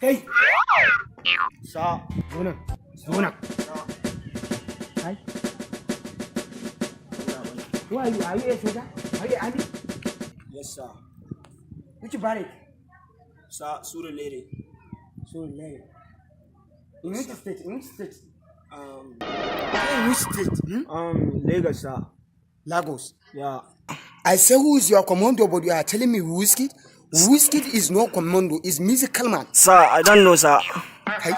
Kai. Sir. Zo nan. Zo nan. Kai. Who are you? Are you a soldier? Are you army? Yes, sir. Which barrack? Sir, Surulere. So, Larry. In which state? In which state? Um, In which state? Hmm? Lagos, sir. Lagos. Yeah. I say, who is your commando, but you are telling me Whiskey? Whiskey is no commando, is musical man. Sir, I don't know, sir. Hey,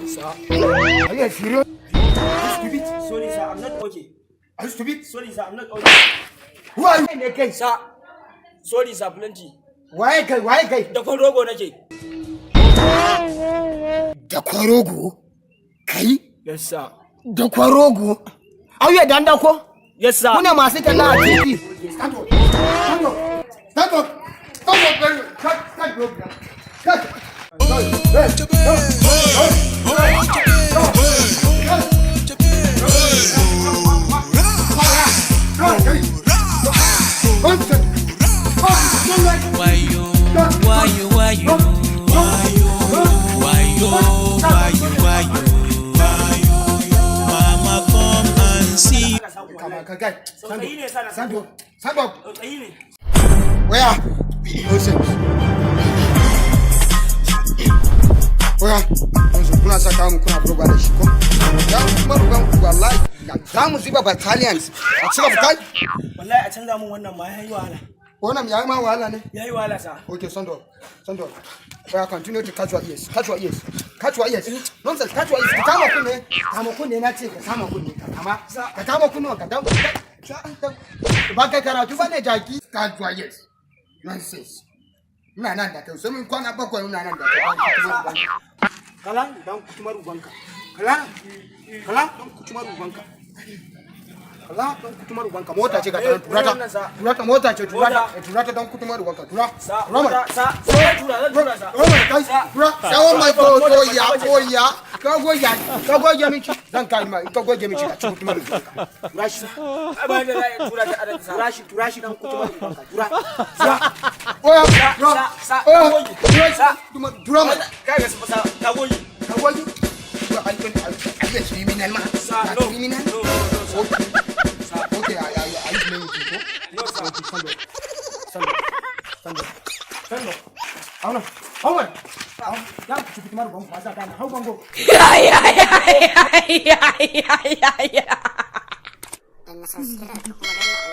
Sir. are you serious? Are you stupid? Sorry, sir, I'm not okay. Are you stupid? Sorry, sir, I'm not okay. Who are you again? Sir, sorry, sir, plenty. Why guy? Why guy? Dakon rogo nake. Dakon rogo? Kai? Yes, sir. Dakon rogo? Are you a dandako? Yes, sir. Muna masu talla a titi. Stand up. Stand up. Stand up. Stand up very well. Stand, stand up. Stand. Stand. Hey, hey, hey, hey, hey, hey. Wayo, wayo, wayo, wayo, wayo, wayo. Mama, come and see. Kama ka kai. Tsautsayi ne sa na Stand up. Stand up. Tsautsayi ne. Where? Nonsense. Oya, nonsense. Kuna saka mu kuna buga da shi ko? Ya kuma rugan ku wallahi. Za mu zuba battalions. A cire fitai. Wallahi a canza mun wannan ma yayi wahala. Wannan ya yi ma wahala ne. Yayi wahala, sir. Okay, stand up. Stand up. Oya, continue to catch your ears. Catch your ears. Catch your ears. Nonsense. Catch your ears. Ka kama kunne. Kama kunne na ce ka kama kunne. Ka kama. Ka kama kunne ka dan. Ba kai karatu ba ne, jaki. Catch your ears. Nonsense. Ina nan da kai. Sai mun kwana 7 ina nan da kai. Kala dan kutumar ubanka. Kala. Kala dan kutumar ubanka. Kala dan kutumar ubanka. Mota ce ga ta nan, tura ta. Tura ta, mota ce, tura ta. Tura ta dan kutumar ubanka. Tura. Sir, Tura mana. sir, zan tura, zan tura, sir. Tura mana kai. Tura. Oh my God, oh ya, oh ya. Ka goge, ka goge min ci. Zan kai ma, ka goge min ci ka ci kutumar ubanka. Tura shi. Ai ba da za a tura ta adadin, sir. Tura shi, tura shi dan kutumar ubanka. Tura. Tura. Oya, tura. Sir, Oya, goge. tura. Sir. Tura mana. Kai ga sir, ta goge. Ka goge. Are you a criminal, man? Sir, You are no. criminal? No, no, no, sir. Okay. Sir. Okay, are you playing with me? No, sir. Okay, stand up. Stand up. Stand up. Stand up. Auna. Auna. Ya ku ci fitimar banku masu kana hau bango. Danna subscribe ka kuma danna.